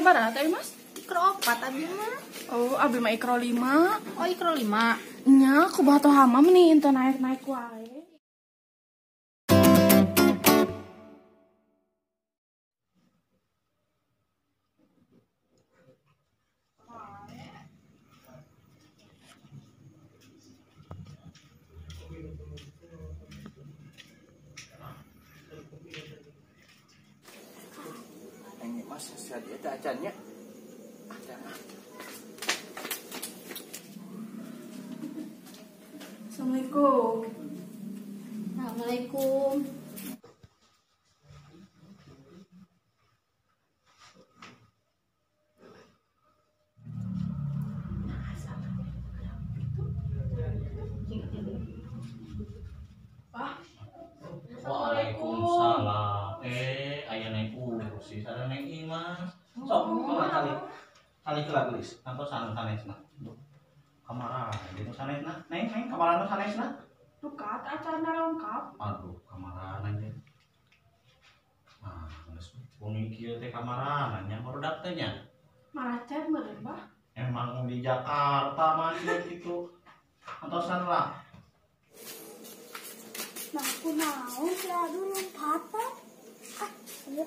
sabaraha teh Mas? Ikro 4 abi mah. Oh, abi mah ikro 5. Oh, ikro 5. Nya, kumaha Tohama meni henteu naik-naik wae. Mas, si Adi eta acan nya. Assalamualaikum. Assalamualaikum. Waalaikumsalam. Aya neng Usi, sada neng Imas. Sok, kali kali heula geulis. Antosan sanesna. Kamara, gitu sanesna. Neng, neng kamarana sanesna? Duka acarana lengkap. Aduh, kamarana nya. Ah, geus wengi kieu teh kamarana nya barudak teh nya. Maracet meureun bah. Emang di Jakarta mah kitu. Antosan lah. Nah, aku naon si Adu lompatan. Ah, iya.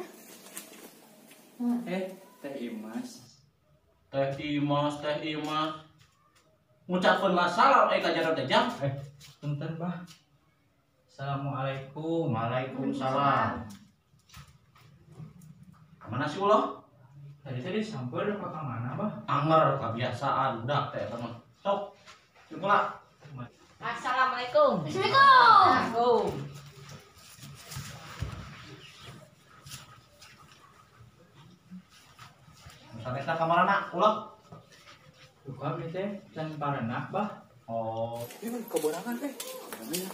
Teh Imas. Teh Imas, Teh Imas. Ngucapkeun lah salam ka jero teh jang. Punten, Bah. Assalamualaikum. Waalaikumsalam. Mana sih ulah? Tadi tadi samper ka mana, Bah? Anger kebiasaan budak teh eta mah. Sok. Cukup lah. Assalamualaikum. Assalamualaikum. Sanesna kamarana ulah? Duka abdi teh can parenak, Bah. Oh, ini mah keborangan teh. Ini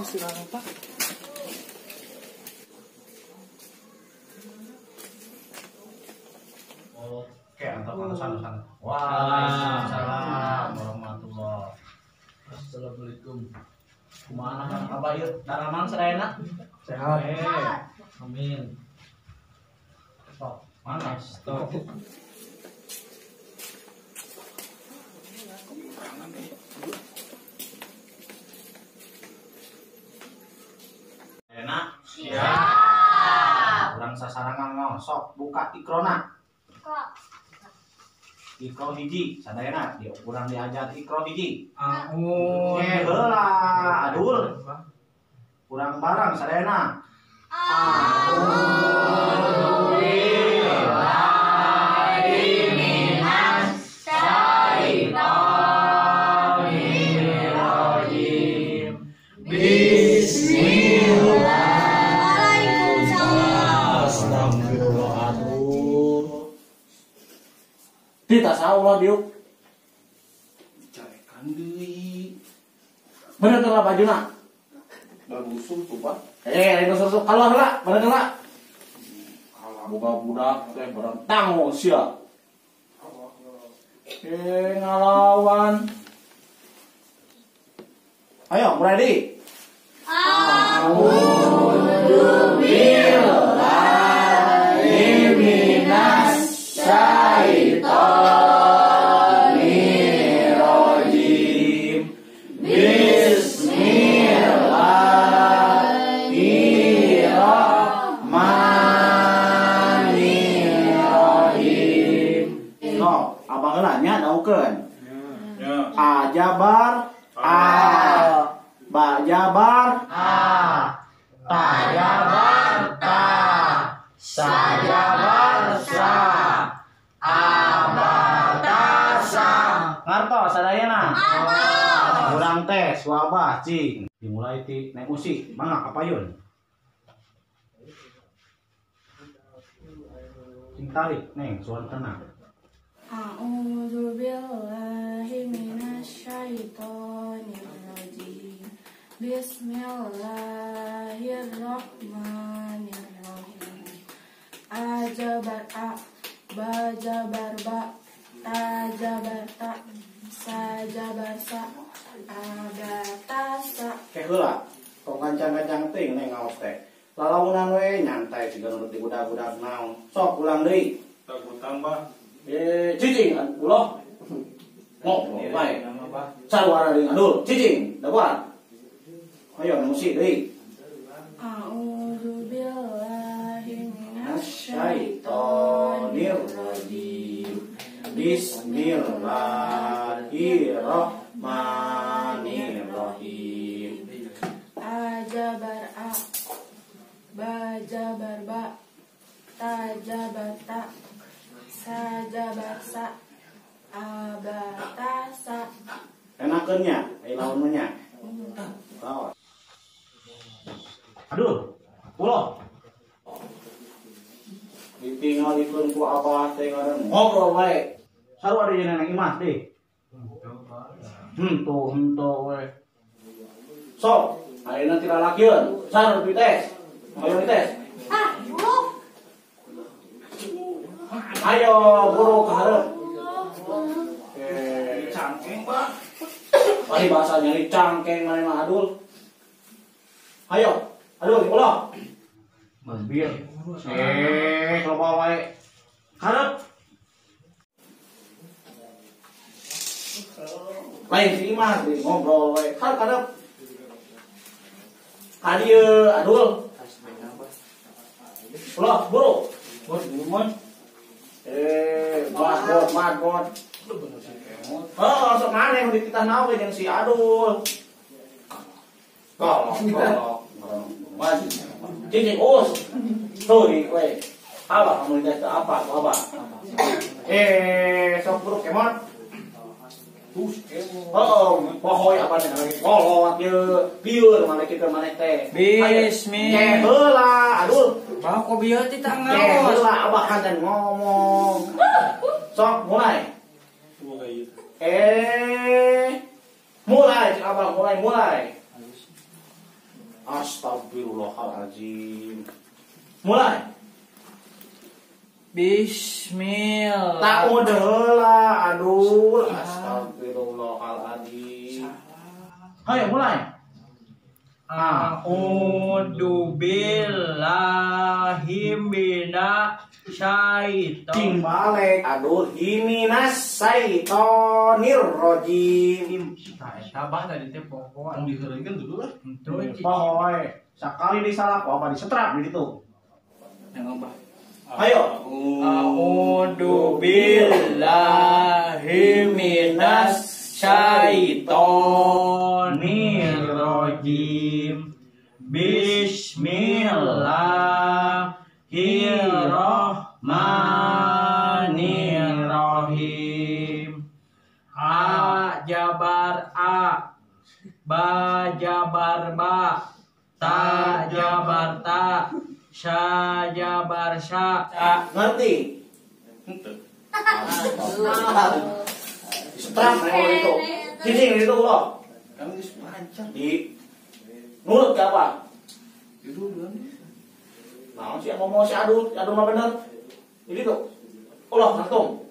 si Pak. Oke, antos-antos. Waalaikumsalam warahmatullahi. Assalamualaikum. Kumaha kabar ieu? Daraman sadayana? Sehat. Amin. Sok, mana? Stop. Enak. Siap. Urang sasarangan ngomong, sok buka ikrona. Buka. Ikro hiji, sadayana di urang diajar ikro hiji. Aun. Heula, adul. Urang barang sadayana. A'udzubillahi minasyaitonirrajim. Bismillah. Waalaikumsalam. Astagfirullahaladzim. Tidak salah diuk. Carekan deui. Bener teu lah bajuna? Bagusul tuh, Pak. Itu susu kaluar heula, bener teu lah. Kalah boga budak teh berentang sia. Ngalawan. Ayo, mulai deui. A'udzu billahi minasyaitonirrajim. Bismillahirrahmanirrahim. No, abang heula nya daukeun. A jabar A, ba jabar A, ta jabar ta, sa jabar sa, a ba ta sa. Ngartos sadayana? Ngartos. Urang teh suabah cing. Dimulai ti Neng Usi, mangga kapayun. Cing tarik Neng suan tenang. A'udzu billahi minasyaitonir rajim. Bismillahirrahmanirrahim. A jabar A, ba jabar ba, ta jabar ta, sa jabar sa, a ba ta sa. Ke heula, tong kancang-kancang teuing Neng ngaos teh. Lalaunan we nyantai siga nurut di budak-budak naon. Sok ulang deui. Hutang bah. Cicing ulah. Ngobrol bae. Sarua deui adul, cicing, dagoan. Ayo musik deui. A'udzu billahi minasyaitonir rajim. Bismillahirrahmanirrahim. A jabar a, ba jabar ba, ta jabar ta, sa jabar sa, a ba ta sa. Enakeun nya, ai lawan mah nya. Lawan. Aduh, ulah. Ditinggalikeun ku abah teh ngaran ngobrol wae. Sarua deui jeung Neng Imas deui. Henteu henteu we. Sok, ayeuna ti lalakieun, sar dites. Ayo dites. Ah, buruk. Ayo buruk ka hareup. Cangkeng, Pak. Bari bahasa nyari cangkeng maneh mah adul. Ayo, adul ulah. Bir. Loba wae. Hareup. Lain si Imas deui ngobrol wae. Hareup hareup. Ka dieu adul. Ulah buruk. Bot. Bot bot bot. Oh, sok maneh dititah naon jeung si Adul. Kolok kolok. Wajib. Cicing us. Tuh we. Apa kamu lihat apa? Apa? Sok buruk kemot. Oh, pohoy apa teh lagi kolot ieu. Bieu maneh kitu maneh teh. Bismillah. Heula, Adul. Bah kok bieu teh tangaos. Heula abah kan ngomong. Sok mulai. Mulai abah mulai. Astagfirullahalazim. Mulai. Bismillah. Tak udah heula, aduh. Astagfirullahaladzim. Ayo mulai. A'udzu billahi minasyaitonir. Cing balik. Aduh, minas syaitonir rajim. Tah eta bah tadi teh poho anu diheureuykeun dulu lah. Henteu poho we. Sakali disalah ku apa disetrap di ditu. Yang abah. Ayo. A'udzu billahi minasyaitonir rajim. Bismillahirrahmanirrahim. A jabar a, ba jabar ba, ta jabar ta, sya jabar sya. Ngerti? Disetrap kalau itu. Sini itu loh. Kamu geus lancar. Di nurut ke apa? Itu dulu. Nah, si ngomong si adul, adul mah bener. Ini tuh. Ulah kantung.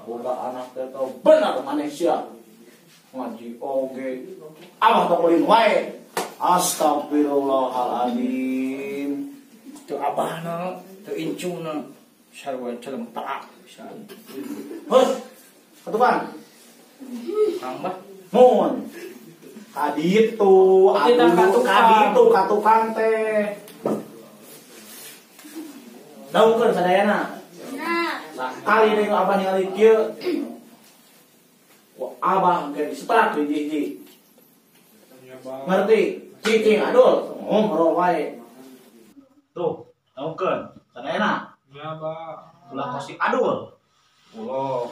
Boga anak teh tau bener manusia. Ngaji oge. Abah tong ulin wae. Astagfirullahaladzim. Teu abahna, teu incuna. Sarua celem talak pisan. Hus. Ketupan. Tambah. Mun. Kaditu, aduh, kaditu katukang teh. Daungkeun sadayana. Nah. Sakali deui abah ningali kieu. Ku abah ge disetrap hiji-hiji. Ngerti? Cicing adul, ngobrol wae. Tuh, daungkeun sadayana. Ya, Pak. Ulah kasih adul. Ulah.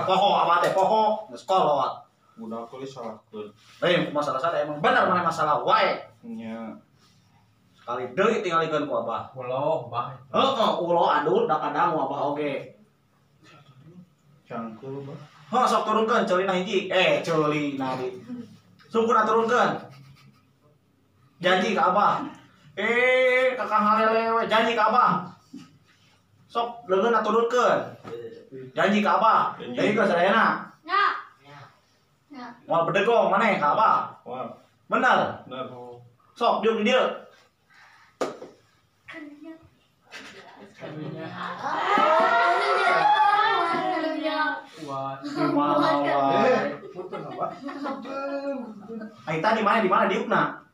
Poho abah teh poho, geus kolot. Udah aku salahkeun. Lain masalah sada emang bener mana masalah wae. Nya. Sekali deui tingalikeun ku abah. Ulah, bah. Heeh, ulah adul da kadangu abah oge. Cangkul, bah. Heuh, sok turunkeun ceulina hiji. Ceulina di. Sungkuna turunkeun. Janji ka abah. Kakang halele we janji ka abah. Sok leungeunna turunkeun. Janji ka abah. Deui ka sadayana. Nya. Moal bedegong maneh ka abah. Wah. Bener. Bener. Sok diuk di dieu. Wah, di mana wae? Ai tadi mana di mana diukna?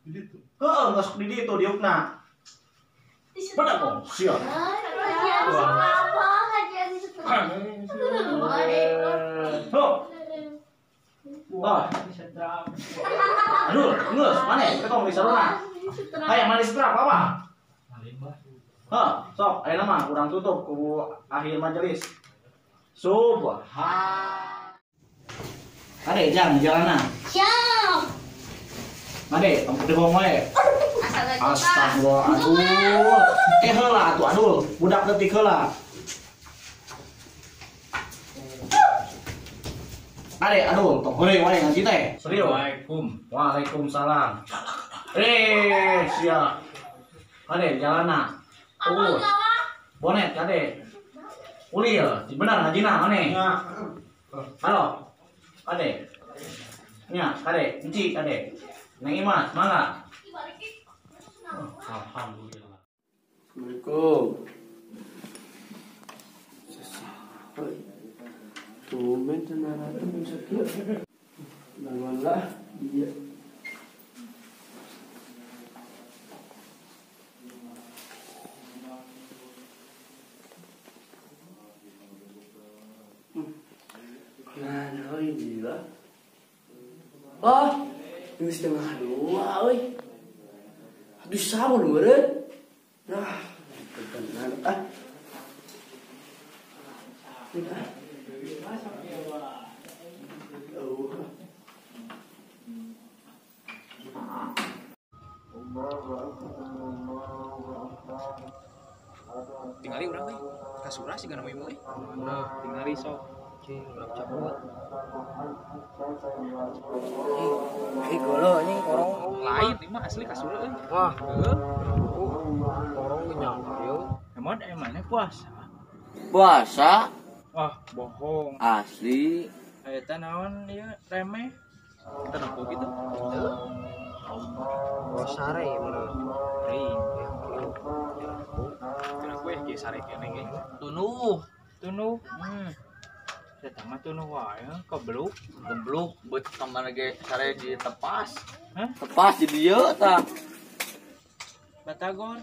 Di ditu. Heeh, geus di ditu diukna. Pada kong, siap. Wah. Aduh, geus, mana? Ketong di saruna. Hayang mana setrap apa? Hah, sok, ayeuna mah urang tutup ku akhir majelis. Subhan. Ade, jang jalana. Siap. Ade, tong dibong wae. Astagfirullah, aduh. Eh heula atuh adul, budak leutik heula. Ade, aduh, tong heureuy wae ngaji teh. Serius. Assalamualaikum. Waalaikumsalam. Eh, siap. Ade, jalana. Oh. Bonet ade. Ulil, benar ngajina maneh. Halo. Ade. Nya, ade, enci ade. Neng Imas, mangga. Alhamdulillah. Assalamualaikum. Tumben cenah atuh bisa kieu. Naon lah dia. Nah, euy gila. Oh, ini 1:30 euy. Aduh sabun meureun. Nah, bener ah. Udah. Tingali urang teh kasura siga nama ibu euy. Nah, tingali sok. Cing, urang cabut. Ih, golo anjing korong. Lain ieu mah asli kasura euy. Wah, heuh. Korong genyang ieu. Emang emangnya puasa? Puasa? Wah, bohong. Asli. Eta naon ieu remeh? Kita nempo gitu. Oh, sare meureun. Hei. Cenah gue ge sare keneh ge. Tunuh. Tunuh. Eta mah tunuh wae, kebluk. Gebluk beut kamana ge sare di tepas. Hah? Tepas di dieu tah. Batagor.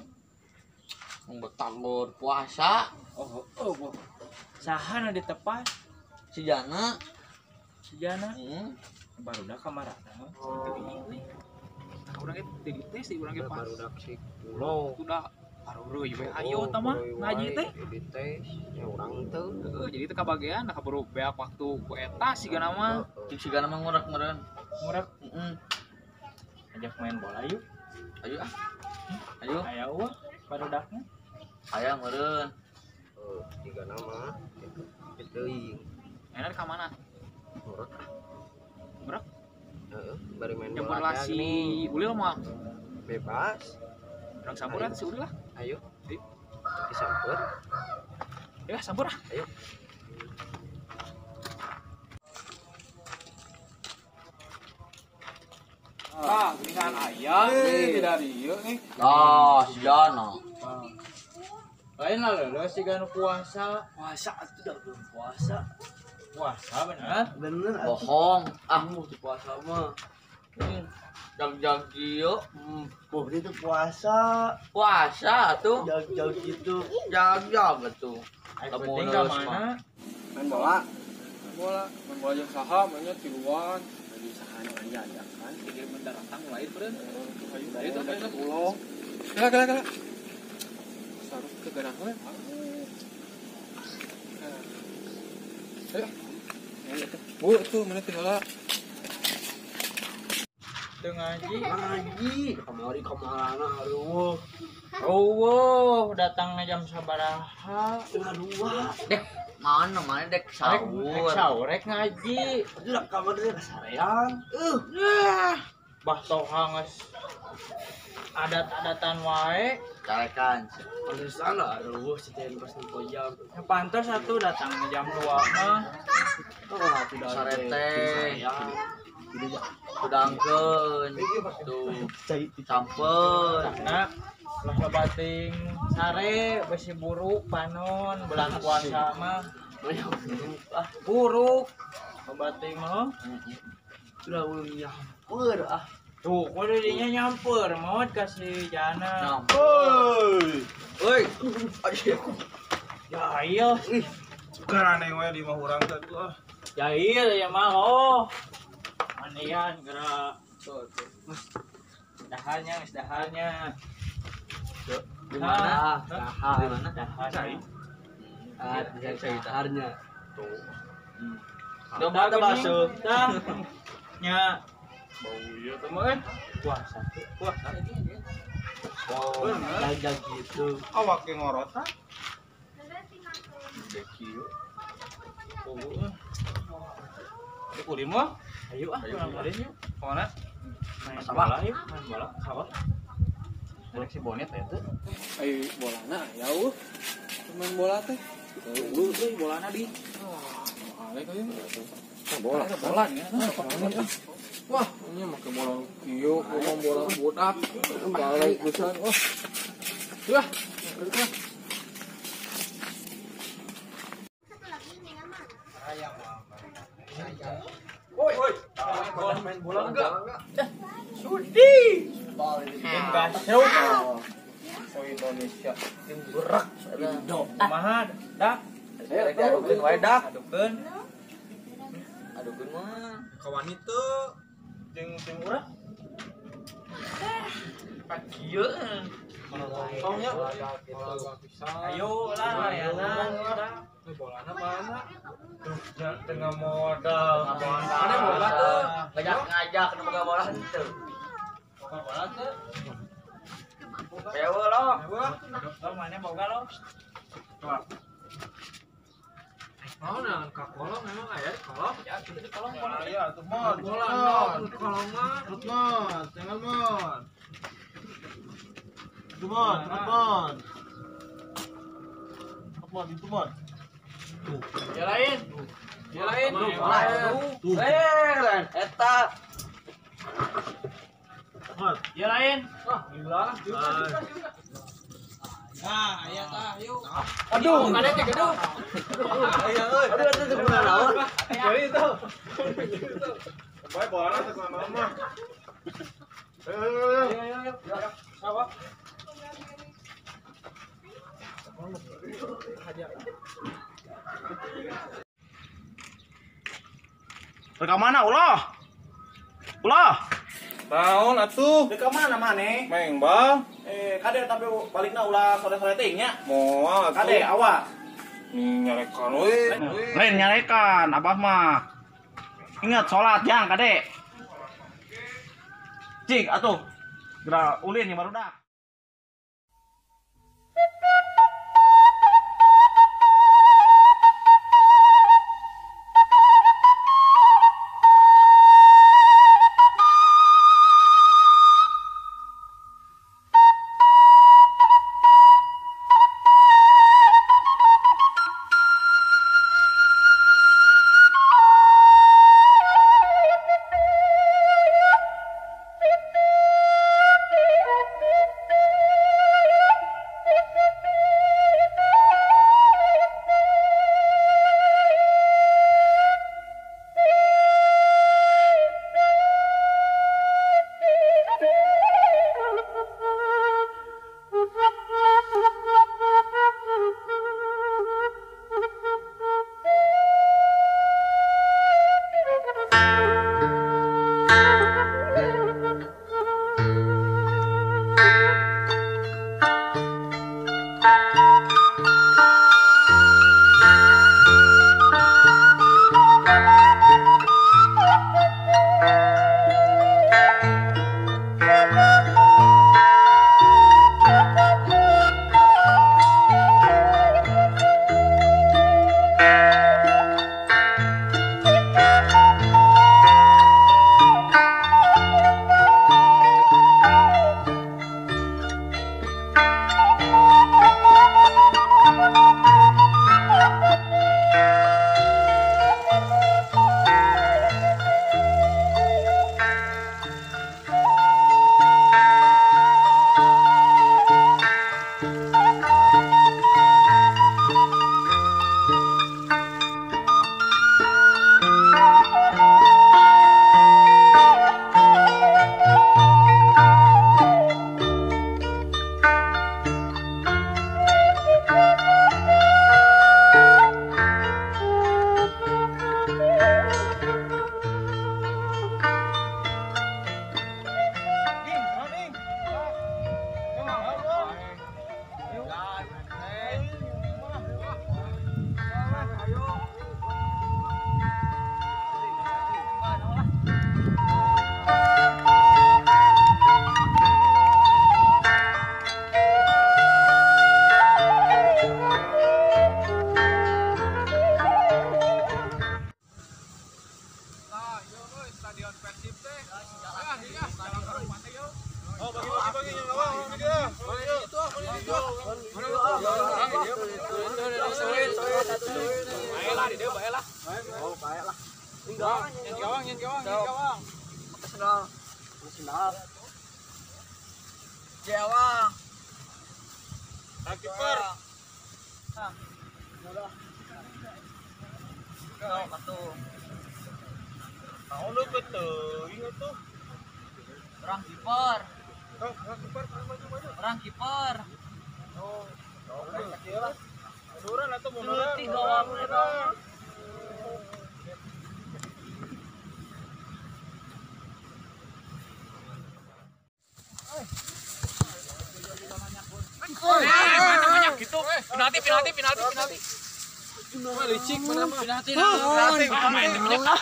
Mung batagor puasa. Oh, oh, oh. Saha nu ditepas? Si Jana. Si Jana. Heeh. Barudak kamarana. Teu euy. Tah urang ge teu dites di urang ge pas. Barudak si pulau. Udah baru we ayo tah mah ngaji teh. Dites ya urang teu. Heeh, jadi teu kabagean nah kaburu beak waktu ku eta sigana mah. Cik sigana mah ngurek meureun. Ngurek. Heeh. Ajak main bola yuk. Ayo ah. Ayo. Aya eueuh barudakna. Aya meureun. Tiga nama teuing. Enak ka mana? Ngurek. Ngurek? Heeh, bari main bola. Jempol si Ulil mah. Bebas. Urang sampuran si Ulil lah. Ayo. Ayo. Disamper. Ya, sampur ah. Ayo. Ah, geuningan aya tidak dieu nih. Ah, si Jana. Lain lah leuleus siga nu puasa. Puasa atuh dah belum puasa. Puasa bener? Bener atuh. Bohong. Ah, teu puasa mah. Jag-jag ieu. Boh itu puasa. Puasa atuh. Jag-jag gitu. Jag-jag atuh. Lamun ka mana? Main bola. Bola, main bola jeung saha mainnya tiluan. Lagi saha nu aya ajakan. Tiga mendaratang lain beureun. Ayo, ayo, ayo. Pulau. Kela, kela, kela. Saruf ke garang we. Ayo. Ayo tuh. Bu, tuh mana teh heula. Teu ngaji. Ngaji. Kamari kamarana aduh. Eueuh, datangna jam sabaraha? 1:30. Dek, mana mana dek sahur. Rek sahur, rek ngaji. Aduh lah kamar teh kasarean. Bah toha geus adat-adatan wae. Carekan. Pantesan lah aduh setelah pas nempo jam. Ya pantes atuh datangna jam 2 mah. Oh, atuh dah. Sarete. Kudangkeun. Tuh. Sampeun. Nah, Lah bating sare besi buruk panon bulan puasa mah. Ah, buruk. Bating mah. Udah ulun nyamper ah. Tuh, kok dinya nyamper maot kasih jana. Woi. Woi. Jahil. Karena we di mah urang teh tuh ah. Jahil ya mah oh. Manian gerak. Tuh, tuh. Daharnya, geus daharnya. Di mana? Dahar. Di mana? Dahar. Ah, bisa cai daharnya. Tuh. Coba teh basuh. Tah. Nya. Bau ieu teh mah eh. Puasa. Puasa. Oh, jaga gitu. Awak ge ngorot ah. Kieu. Oh. Ulin mah? Ayo ah, ulin yuk. Kemana? Main bola yuk, main bola. Sawah. Ada si bonet ya tuh. Ayo bolana jauh. Main bola teh. Dulu tuh bolana di. Wah, alek aja. Bola, bola nya. Wah, ini make bola kieu, ngomong bola budak. Balik pisan. Wah. Wah. Woi, woi. Main bola enggak? Sudi. Tim gasruk. Oh Indonesia, tim berak Indo. Kumaha, dak? Adukeun wae dak. Adukeun. Adukeun mah. Kawan itu jeung tim urang. Pakieu. Tongnya. Ayo lah, layanan. Bolana mana? Tuh, tengah modal. Mana bola tuh? Ngajak-ngajak nu boga bola henteu. Boga bola tuh. Bewe lo. Lo mana boga lo? Mau nah ka kolong memang aya di kolong. Ya, kita di kolong bola. Iya, tuh mon. Bola di kolong mah. Terus mon, jangan mon. Itu mon, terus mon. Mon, itu mon. Tuh. Jalain. Jalain. Tuh. Eh, eta. Jalain. Wah, gila. Nah, iya tah, yuk. Aduh, kada teh gedung. Ayo euy. Aduh, atuh teu kunaon naon. Jadi itu. Bae bolana teh kunaon mah. Ayo, ayo, ayo, ayo. Sawah. Rek mana ulah? Ulah. Naon atuh? Rek mana maneh? Meng bang. Kade tapi balikna ulah sore-sore teh nya. Moal atuh. Kade awas. Nyarekan we. Lain nyarekan abah mah. Ingat salat jang kade. Cik atuh. Geura ulin nya barudak. Gawang, yang gawang, yang gawang, yang gawang. Pakai sendal. Sendal. Gawang. Kiper. Kau atuh. Tahu lu betul, ingat tuh. Orang kiper. Orang kiper, maju maju. Orang kiper. Oh, lah. Munduran atuh munduran. Leutik gawang eta. Banyak gitu. Penalti, penalti, penalti, penalti. Licik mana mah. Penalti.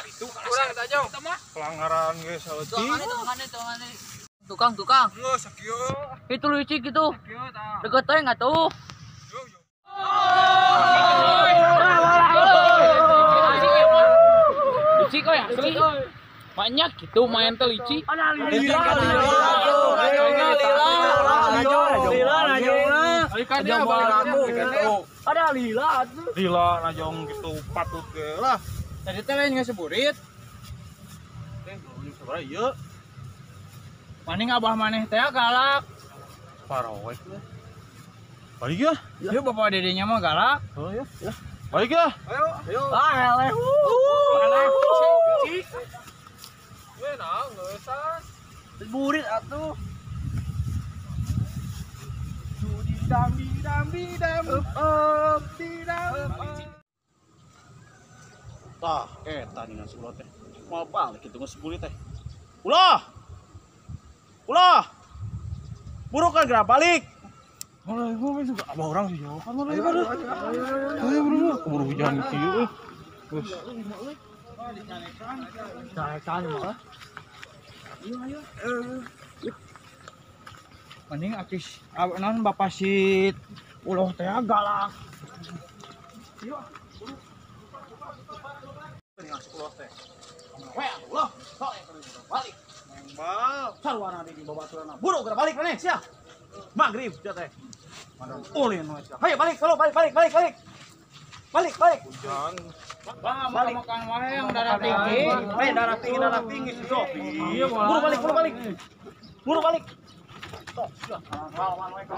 Itu kurang eta jong. Pelanggaran geus saeutik. Tukang, tukang. Geus sakieu. Itu licik gitu. Deket teh enggak tuh? Licik oi asli. Banyak gitu main teh licik. Ada lila tuh. Lila najong gitu patut ge lah. Tadi teh lain ngaseburit. Teh sabaraha ieu? Maning abah maneh teh galak. Parowek lah. Balik ya? Ieu bapak dedenya mah galak. Oh ya. Balik ya? Ayo. Ayo. Ah, eleh. Eleh. We naon geusan. Burit atuh. Dam dam dam up dam. Tah, eta ningan si ulah teh. Moal balik kitu geus burit teh. Ulah. Ulah. Buruk kan gerak balik. Mulai gua juga abah orang sih jauh kan mulai baru. Ayo buru keburu hujan kieu euy. Geus. Carekan mah. Ayo ayo. Mending akis non bapak si uloh teh galak. Yuk. Uloh teh. We uloh, sok balik. Nembal. Sarwana di babaturanna. Buru geura balik maneh sia. Magrib sia teh. Ulin we sia. Hayo balik, kalau balik balik balik balik. Balik balik. Hujan. Bang, balik. Makan wae yang darah tinggi. Eh darah tinggi si Sofi. Buru balik, buru balik. Buru balik. Ayo, balik.